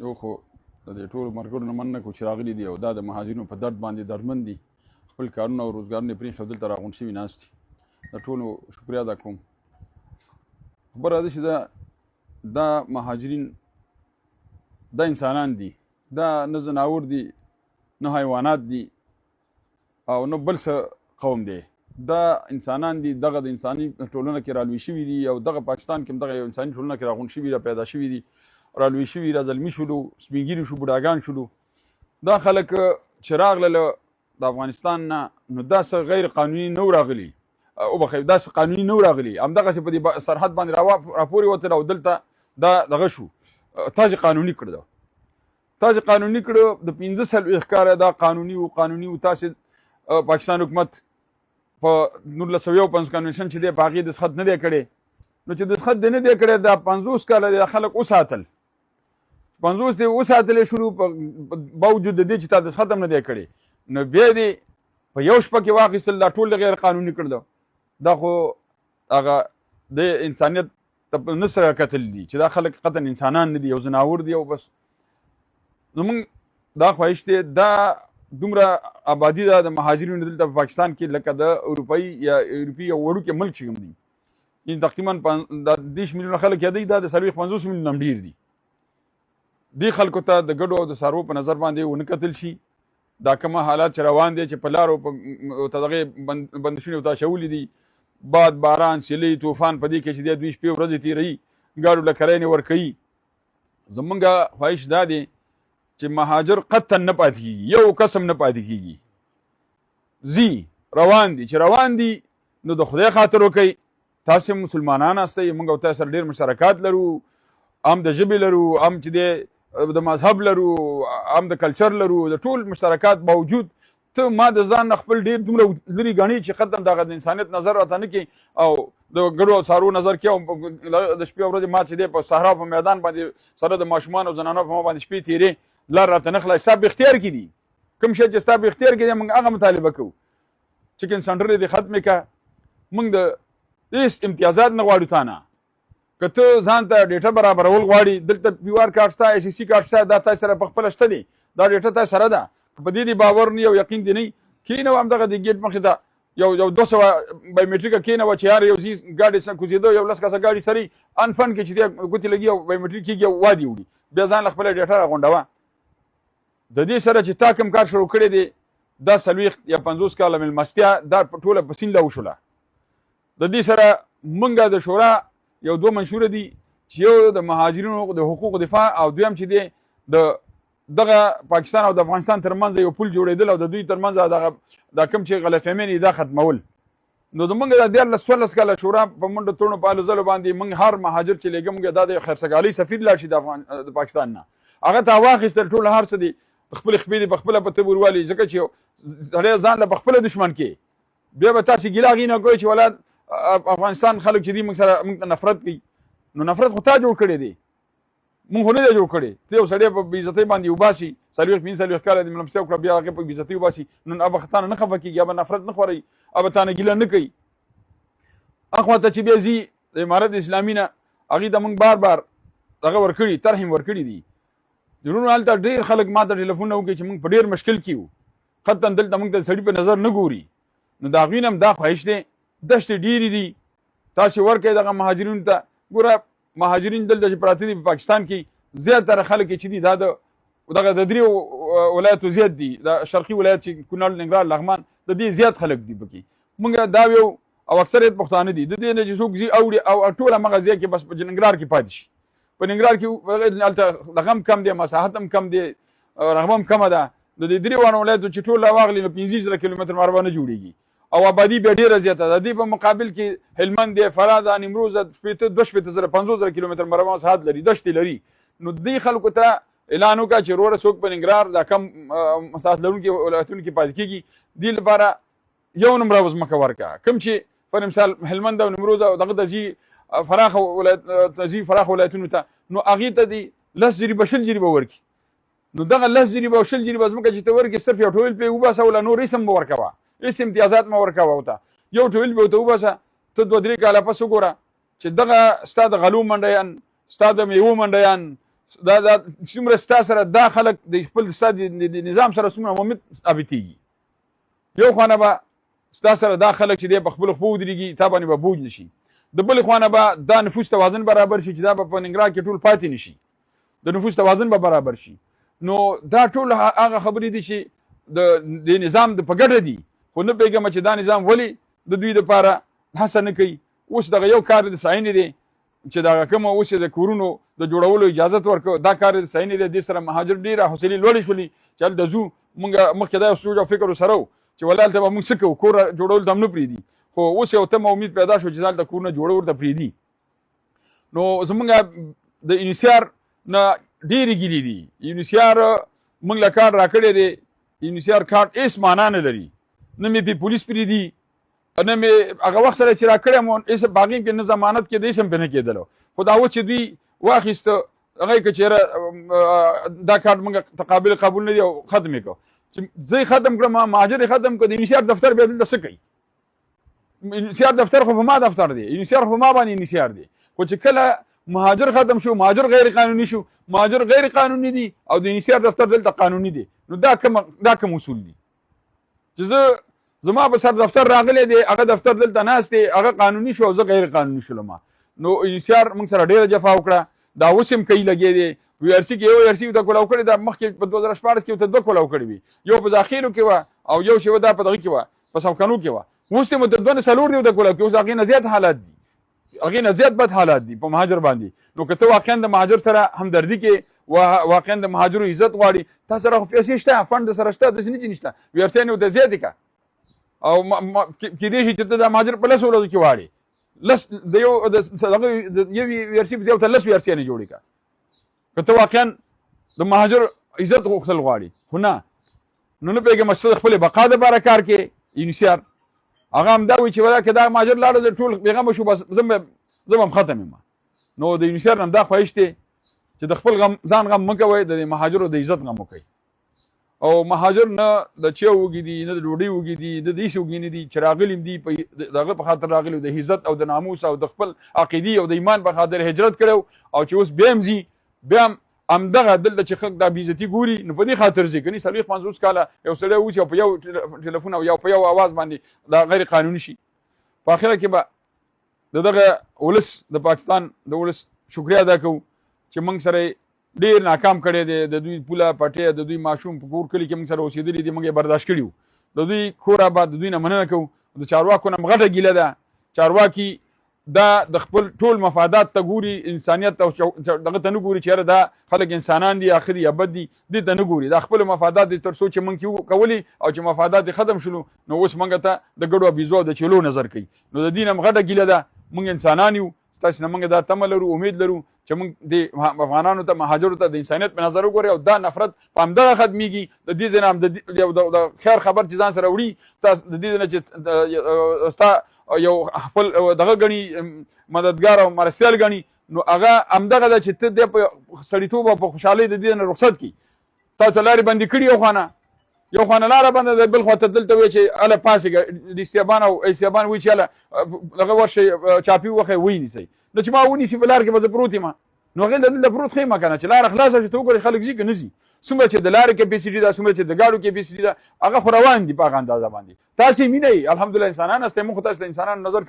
یو خو د دې ټولو ملګرو نه مننه کوو چې راغلي دي او دا د مهاجرینو په درد باندې دردمن دي، خپل کارونه او روزګارونه یې پرېښي او دلته راغونډ شوي ناست دي. د ټولو شکریه ادا کوم. خبره داسې ده، دا مهاجرین دا انسانان دي، دا نه ځناور دي، نه حیوانات دي او نه بل څه قوم دی. دا انسانان دي، دغه د انساني ټولنه کې رالوی شوي دي او دغه پاکستان کې هم دغه یو انساني ټولنه کې راغونډ شوي، را پیدا شوي دي، رالوی شوي، را زلمي شولو، سپینږیري شو، بوډاګان شولو. دا خلک چې راغلل د افغانستان نه، نو دا څه غیر قانوني نه و راغلي، وبخښئ، دا څه قانوني نه و راغلي، همدغسې په دې سرحد باندې راپورې وتل او دلته دا دغه شو. تاسې قانوني کړل، تاسې قانوني کړو، د 45 کاله دا قانوني و، قانوني و. تاسې پاکستان حکومت په 1951 کنونشن چې دی په هغې دستخط نه دی کړی، نو چې دستخط دی نه دی کړی، دا 50 کاله دی خلک وساتل، 50 دی وساتلی شولو باوجود د دې چې تا دستخط هم نه دی کړی، نو بیا دې په یو شپه کې واخیستل، دا ټول غیر قانوني کړل. دا خو هغه د انسانیت ته نه سره کتل دي چې دا خلک قطعاً انسانان نه دي، یو ځناور دي او بس. نو موږ دا خواهش دی، دا دومره آبادي ده د مهاجرینو دلته په پاکستان کې لکه د اروپایي یا اروپي یو وړوکی ملک چې کوم دي، یعنې تقریباً دا 30 میلیونه خلک یادوي، دا د 40 50 میلیونه هم ډېر دي. دې خلکو ته د ګډو او د څاروو په نظر باندې ونه کتل شي. دا کومه حالات چې روان دي چې په لارو ته دغې بندشونه ورته اچولي دي، باد، باران، سیلۍ، طوفان، په دې کې چې دی دوی شپې ورځې تېروي، ګاډو له کرایې نه ورکوي. زمونږ خواهش دا دی چې مهاجر قطعاً نه پاتې کېږي، یو کس هم نه پاتې کېږي. ځي روان دي، چې روان دي نو د خدای خاطر وکئ. تاسې مسلمانان یاستئ، موږ او تاسې سره ډېر مشترکات لرو، هم د ژبې لرو، هم چې دی د مذهب لرو، هم د کلچر لرو، د ټول مشترکات باوجود ته ما د ځان نه خپل ډېر دومره لرې ګڼې چې قطعاً دغه د انسانیت نظر راته نه کوي او د ګډو او څاروو نظر کوي. او د شپې او ورځې ما چې دی په صحرا په میدان باندې سره د ماشومانو او زنانو په ما باندې شپې تېرې، لار راته نه خلاص. ستا په اختیار کې دي، کوم شی چې ستا په اختیار کې دی موږ هغه مطالبه کوو. چکن سنټر دې ختمې کړه، موږ د هېڅ امتیازات نه غواړو تا نه. که ته ځان ته ډیټا برابرول غواړي، دلته پیو آر کارت شته، ایس سی کارت شته، دا تا سره په خپله شته دی، دا ډیټا تا سره ده، که په دې دې باور نه او یقین دې نه وي، کښېنوه همدغه د ګېټ مخې ته یو 200 بایومټریکه کښېنوه چې هر یو ځي ګاډی څنګه کوزېده، یو 10 کسه ګاډي سري ان فن کې چې دی ګوتې لګي او بایومټریک کېږي او وادي وړي، بیا ځان له خپله ډیټا راغونډوه. د دې سره چې تا کوم کار شروع کړی دی، دا 40 یا 50 کاله مېلمستیا دا ټوله په سیند وشوله. د دې سره موږ د شورا یو دوه منشوره دي چې یو د مهاجرینو د حقوقو دفاع او دویم چې دی د دغه پاکستان او د افغانستان ترمنځ یو پل جوړېدل او د دوی ترمنځ دغه دا کوم چې غلطفهمۍ دي دا ختمول. نو د موږ د 13 14 کاله شورا په منډو تړو په هلو ځلو باندې موږ هر مهاجر چې لېږو، موږ دا د خیرسګالۍ سفیر لاړ شي د افغان د پاکستان نه، هغه ته واخیستل ټول هر څه دي خپلې خپې دي په خپله په تبور والي، ځکه چې سړی ځان له په خپله دښمن کې. بیا به تاسې ګیله هغې نه کوئ چې ولا افغانستان خلک چې دي موږ سره موږ ته نفرت کوي. نو نفرت خو تا جوړ کړی دی، موږ خو نه دی جوړ کړی. ته یو سړی په بېعزتۍ باندې وباسي، 40 45 کاله دې ملمستیا وکړه، بیا هغې په بېعزتۍ وباسي، نو هغه به تا نه نه خفه کېږي، هغه به نفرت نه خوري، هغه به تا نه ګیله نه کوي. اخوا ته چې بیا ځي د امارت اسلامي نه، هغې ته موږ بار بار دغه ورکړي، طرحې مې ورکړي دي. وروڼو هلته ډېر خلک ما ته ټلیفون وکړي چې موږ په ډېر مشکل کې یو، قطعاً دلته موږ ته سړي په نظر نه ګوري. نو د هغوی نه هم دا خواهش دی، دښتې ډېرې دي، تاسې ورکړئ دغه مهاجرینو ته. ګوره مهاجرین دلته چې پراته دي په پاکستان کې، زیاتره خلک یې چې دي دا د دغه د دریو ولایتو زیات دي، د شرقي ولایت چې کونړ، ننګرهار، لغمان، د دې زیات خلک دي پکې. موږ دا یو او اکثریت پښتانه دي، د دې نه چې څوک ځي اوړي او ټول همغه ځای کې بس په ننګرهار کې پاتې شي. په ننګرهار کې هلته دغه هم کم دی، مساحت هم کم دی، رغبه هم کمه ده. د دې درې واړو ولایتو چې ټول راواغلي نو 25,000 کیلومتر مربع نه جوړېږي او آبادي بیا ډېره زیاته ده. د دې په مقابل کې هلمند دی، فراه ده، نیمروز ده، شپېته، دوه شپېته زره، 50,000 کیلومتر مربع مساحت لري، دښتې لري. نو دې خلکو ته اعلان وکړه چې وروره څوک په ننګرهار دا کم مساحت لرونکي ولایتونو کې پاتې کېږي، دې لپاره یو نمره ځمکه ورکړه. کوم چې پر مثال هلمند او نیمروز او دغه ته ځي، فراخ ولایت ته ځي، فراخ ولایتونو ته، نو هغې ته دې 10 جریبه 20 جریبه ورکړي. نو دغه 10 جریبه او 20 جریبه ځمکه چې ته ورکړې، صرف یو ټویل پرې وباسه، ولا نور هېڅ هم مه ورکوه، هېڅ امتیازات مه ورکوه ورته، یو ټویل به ورته وباسه. ته 2-3 کاله پس وګوره چې دغه ستا د غلو منډیان، ستا د میوو منډیان، دا دا څومره ستا سره دا خلک د خپل ستا د نظام سره څومره ممت ثابتېږي. یو خوا نه به ستا سره دا خلک چې دی په خپلو پښو ودرېږي، تا باندې به بوج نه شي. د بلې خوا نه به دا نفوس توازن برابر شي چې دا به په ننګرهار کې ټول پاتې نه شي، د نفوس توازن به برابر شي. نو دا ټول هغه خبرې دي چې د دې نظام د په ګټه دي، خو نه پوهېږم چې دا نظام ولې د دوی دپاره هڅه نه کوي. اوس دغه یو کار د ساینې دی چې دغه کوم اوس یې د کورونو د جوړولو اجازت ورکړ، دا کار د ساینې دی. دې سره مهاجر ډېره حوصلې لوړې شولې چې هلته ځو. موږ مخکې دا یو سوچ او فکر سره و چې والله هلته به موږ څه کوو، کور جوړولو ته هم نه پرېږدي، خو اوس یو تمه امید پیدا شو چې هلته کورونه جوړول ورته پرېږدي. نو زموږ د یونیسیار نه ډېرې ګیلې دي. یونیسیار موږ له کارت راکړی دی، یونیسیار کارت هېڅ معنا نه لري، نه مې پې پولیس پرېږدي، نه مې هغه وخت سره چې راکړی مو هېڅ په هغې کې نه ضمانت کېده، هېڅ هم پرې نه کېدلو. خو دا اوس چې دوی واخیسته هغه یې که چېرې دا کارت موږ ته قابل قبول نه دی او ختم یې کړ. چې زه یې ختم کړم، مهاجر یې ختم کړ، د یونیسیار دفتر بیا دلته څه کوي؟ یونیسیار دفتر خو په ما دفتر دی، یونیسیار خو په ما باندې یونیسیار دی. خو چې کله مهاجر ختم شو، مهاجر غیر قانوني شو، مهاجر غیر قانوني دي او د یونیسیار دفتر دلته قانوني دی، نو دا کوم اصول دي چې زه زما په سر دفتر راغلی دی، هغه دفتر دلته ناست دی، هغه قانوني شو او زه غیر قانوني شولم. نو یونیسیار موږ سره ډېره جفا وکړه، دا اوس هم کوي لګې دی. وی ار سي کې یو ار سي ته کولاو کړې ده، مخکې په 2016 کې ورته دوه کولاو کړې وي، یو په زاخېلو کې وه او یو چې وه دا په دغه کې وه، په سمکنو کې وه. اوس ته مو د دوه نه څلور دی ورته کولاو کې، اوس هغې نه زیات حالات دي، هغې نه زیات بد حالات دي په مهاجر باندې. نو که ته واقعا د مهاجر سره همدردي کې، واقعا د مهاجرو عزت غواړي، تا سره خو پیسې شته، فنډ سره شته، داسې نه چې نشته، وی ار سي یې ورته زیاتې کړه. او کېدای شي چې ته دا مهاجر په لسو ورځو کې واړې، لس د یو د دغه د یوې وی ار سي په ځای ورته لس وی ار سي یانې جوړې کړه. که ته واقعا د مهاجر عزت غوښتل غواړي، خو نه، نو نه پوهېږم چې ته د خپلې بقا دپاره کار کې. یونیسیار هغه هم دا وایي چې ولا که دا مهاجر لاړل ټول بېغمه شو، بس زه به هم ختم یم. نو د یونیسیار نه هم دا خواهش دی چې د خپل غم ځان غم مه کوئ، د مهاجرو د عزت غم وکړئ. او مهاجر نه د چای وږي دي، نه د ډوډۍ وږي دي، نه د هېڅ وږي نه دي، چې راغلي هم دي په د هغه په خاطر راغلي، د عزت او د ناموس او د خپل عقیدې او د ایمان په خاطر هجرت کړی او چې اوس بیا هم ځي، بیا هم همدغه دلته چې خلک دا بېعزتي ګوري نو په دې خاطر ځي. که نه 40 50 کاله یو سړی اوسي او په یو ټلیفون او یو په یو اواز باندې دا غیر قانوني شي. په اخره کې به د دغه ولس، د پاکستان د ولس شکریه ادا کوو چې موږ سره ډېر ناکام کړی دی. د دوی پوله پټی، د دوی ماشوم په کور کلي کې موږ سره اوسېدلي دي، موږ یې برداشت کړي وو. د دوی کور آباد، د دوی نه مننه کوو. د چارواکو نه هم غټه ګیله ده، چارواکي دا د خپل ټول مفادات ته ګوري، انسانیت او دغه ته نه ګوري چې یاره دا خلک انسانان دي یا ښه دي یا بد دي، دې ته نه ګوري. دا خپل مفادات دي تر څو چې موږ کې کولې او چې مفادات یې ختم شولو نو اوس موږ ته د ګډو بیزو او د چیلو نظر کوي. نو د دین هم غټه ګیله ده، موږ انسانان یو، ستاسې نه موږ دا تمه لرو، امید لرو چې موږ دې افغانانو ته، مهاجرو ته د انسانیت په نظر وګورئ او دا نفرت په همدغه ختمېږي. د دې ځای نه هم د خیر خبر چې ځان سره وړي، تا د دې ځای نه چې ستا یو خپل دغه ګڼي، مددګار او مرستیال ګڼي، نو هغه همدغه ده چې ته دې په سړیتوب او په خوشحالۍ د دې نه رخصت کړي. تا ته لارې بندې کړي، یو خوا نه یو خوا نه لاره بنده ده، بل خوا ته دلته وایي چې هله پاڅېږه، ډي سیابان او ای سیابان وایي چې هله دغه ورشئ چاپي ووهئ ویې نیسئ. نو چې ما ونیسي په لار کې به زه پروت یم، نو هغې له دلته پروت ښه یم که نه چې لاره خلاصه شي ته وګورې خلک ځي که نه ځي. څومره چې د لارې کیپیسټي ده، څومره چې د ګاډو کیپیسټي ده، هغه خو روان دي په هغه اندازه باندې. تاسې مینه یئ، الحمدلله انسانان یاستئ، موږ خو تاسې د انسانانو نظر کوو.